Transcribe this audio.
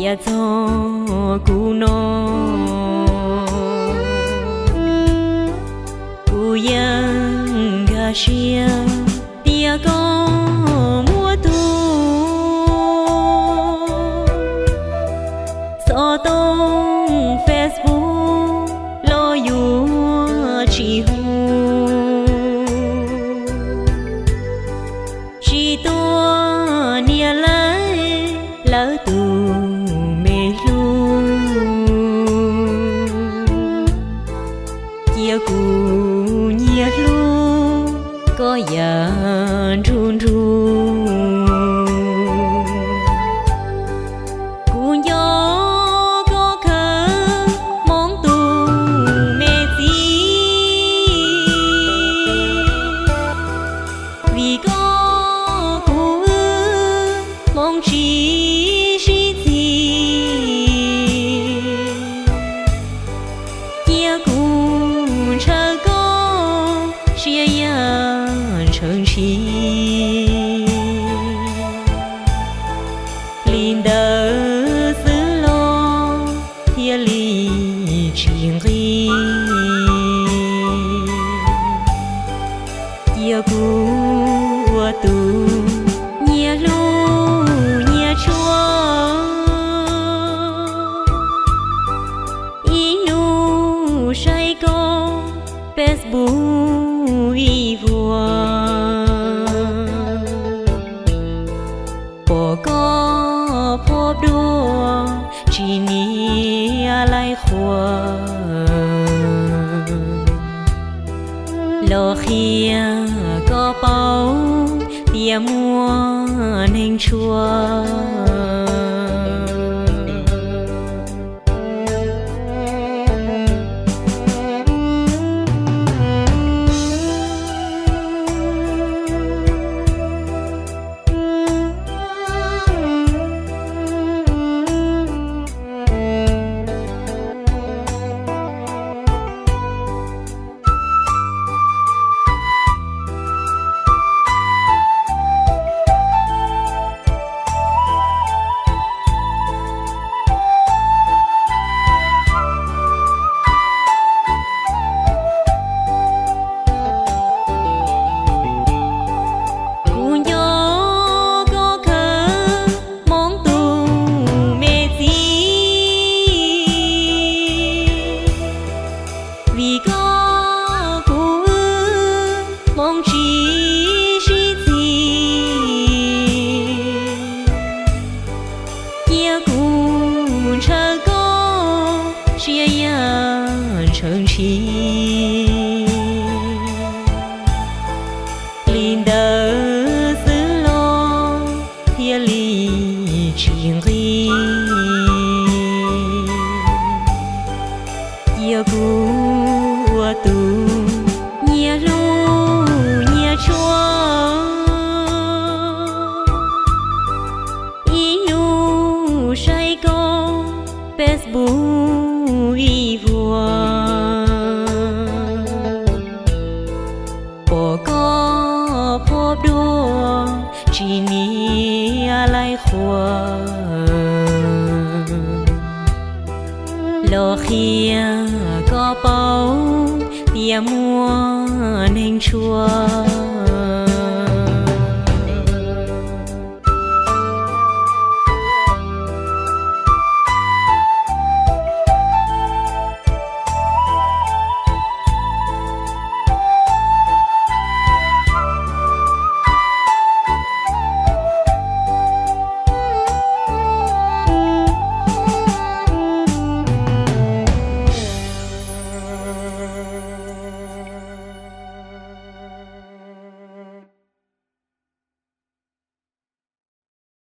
Cas txog kuv no, kuv yeej nkag siab tias koj muaj tus. Xov tooj Facebook los yuav tsis hu, tsis tuaj nias lawv, lawv tus me hlub. Cia kuv nyiam hlub koj yam nrug nrug. Kuv nco koj kawg hmoob tus me txiv, vim koj kuv wb hmoob tsis sib txig. Cia kuv ntshaw koj siab yam ntshaw ntshis. Li ntawd xwb los thiaj li tsis nqig. Cia kuv ua tus nyias hlub nyias tshua. Ib hnub saib koj Facebook ib vuag, pom koj phob duaj tsis nias laij qhuas, los qhia koj paub tias muaj neeg tshua. Kuv nco koj kawg hmoob tus me txiv, vim koj kuv wb hmoob tsis sib txig. Cia kuv ntshaw koj siab yam ntshaw ntshis. Li ntawd xwb los thiaj li tsis nqig. Cia kuv ua tus nyias hlub nyias tshua. Ib hnub saib koj Facebook ib vuag, pom koj phob duaj tsis nias laij qhuas, los qhia koj paub tias muaj neeg tshua.